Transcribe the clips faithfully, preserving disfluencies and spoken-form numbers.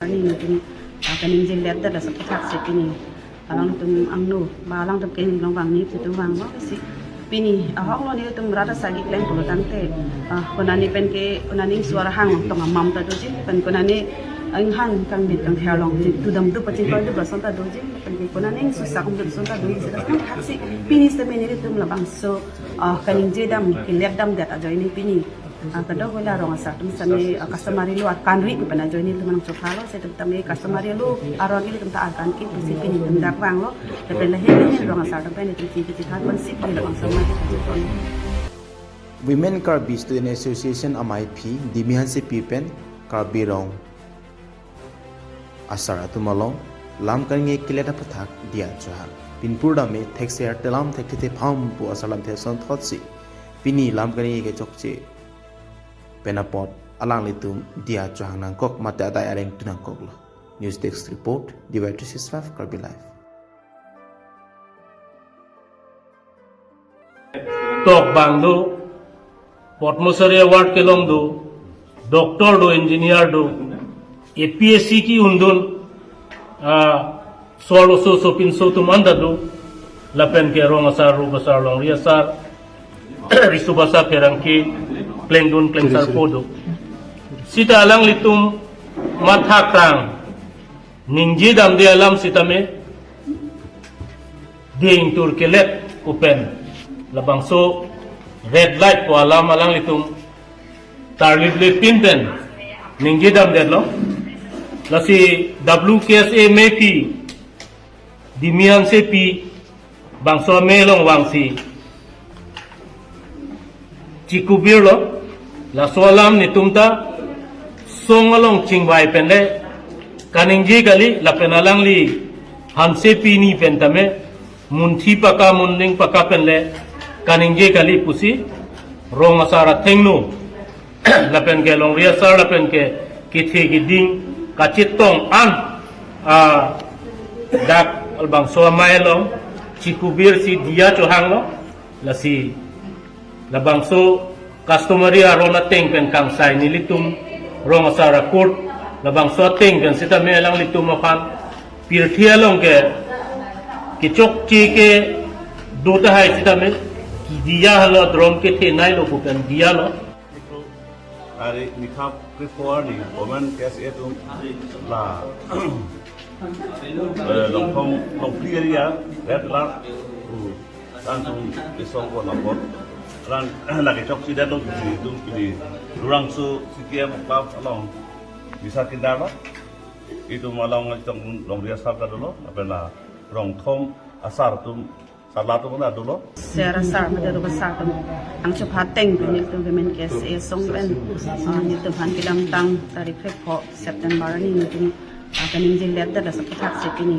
Nelitum, ah, kaningje let det aso aputhak si pini alangtum angno ba alangtum kehing along vangni si itum vanglo si pini ahok lo nelitum rat asar keklem pulo tangte, ah, konane pen ke konane ingsuar hang tong amam ta doji, pen konane inghang kangbit kangther along si tu damdup pachingkoi dup ason ta doji, pen ke konane ingsusak dup ason ta doji, seta aputhak si pini sitame nelitum labangso, ah, kaningje dam kelet dam det ajoine pini, ah, kadokave la rong asar atum sitame, ah, customary law arkanri pen ajoine nelitum nangchophalo, seta tame customary law arong ke nelitum ta arkan ke pusi pini nelitum dak vanglo, lapen lahin lahin rong asar atum pen nelitum si kachethan ponsi pini labangso ma kachethan. Women Karbi Student Association amei aphi Dimi Hansepi pen Karbi Rong Asar atum along lam kaningje kelet aputhak diya chohang. Pinpur dame thekser telam thekthe thepham pu asar lamthe asonthot si pini lam kaningje kechokche pen apot alanglitum diya chohang nangkok mate adai areng tu nangkoklo. News Desk Report, Devices Live, Karbi Live. Tokbang do, Padma Shri Award kelong do, doctor do, engineer do, A P S C ke-un dun, ah, solo so sopinso atum anta do, lapen ke rong asar, rup asar, longri asar, riso asar, pherangke klengdun klengsarpo do. Seta alanglitum matha krang ningje damde alam sitame ding tur kelet pu pen labangso red light pu alam alanglitum tarlip le pin pen ningje damdetlo. Lasi W K S A amei aphi Dimi Hansepi bangso amei along vangsi chikubirlo, laso alam netum ta song along chingvai pen le kaningje kali, lapen alangli Hansepi ni pen tame munthi paka munling paka pen le kaningje kali pusi rong asar athengno lapen ke longri asar lapen ke kethe keding kachetong an, ah, dak labangso amei along chikubirsi diya chohanglo. Lasi labangso customary aron ateng pen kangsai nelitum rong asar a-court labangso ateng pen sitame alanglitum aphan pirthe along ke kechokche kedo tahai sitame diya halo, drom kethenei lo pu pen diyalo. Ari nikhap krepho arni Women K S A atum la, eh, Longthom Longphli area red alert, uh, tangtung isong ko lapor. Ran lake chokche det long si itum pini Durangso C K M club along bisa kindarlo. Itum along itum longri asar ta dolo, lapen la rongthom asar atum, sarla atum na dolo. Sera sar mate rupa sar atum nangchopha ateng pen nelitum Women K S A asong pen, ah, nelitum aphan kedamtang tarik krepho September arni nelitum, ah, kaningje let det aso aputhak si pini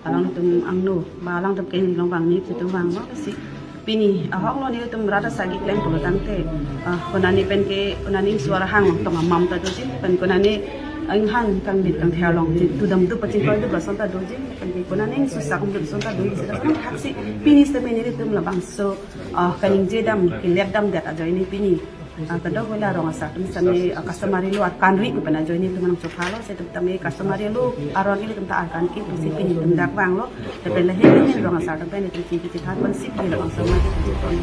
alangtum angno ba alangtum kehing along vangni si itum vanglo si pini ahok lo nelitum rat asar keklem pulo tangte, ah, konane pen ke konane ingsuar hang tong amam ta doji, pen konane inghang kangbit kangther along si tu damdup pachingkoi dup ason ta doji, pen ke konane ingsusak dup ason ta doji, seta aputhak si pini sitame nelitum labangso, ah, kaningje dam kelet dam det ajoine pini, ah, kadokave la rong asar atum sitame, ah, customary law arkanri pen ajoine nelitum nangchophalo, seta tame customary law arong ke nelitum ta arkan ke pusi pini nelitum dak vanglo, lapen lahin lahin rong asar atum pen nelitum si kachethan ponsi pini labangso ma kachethan.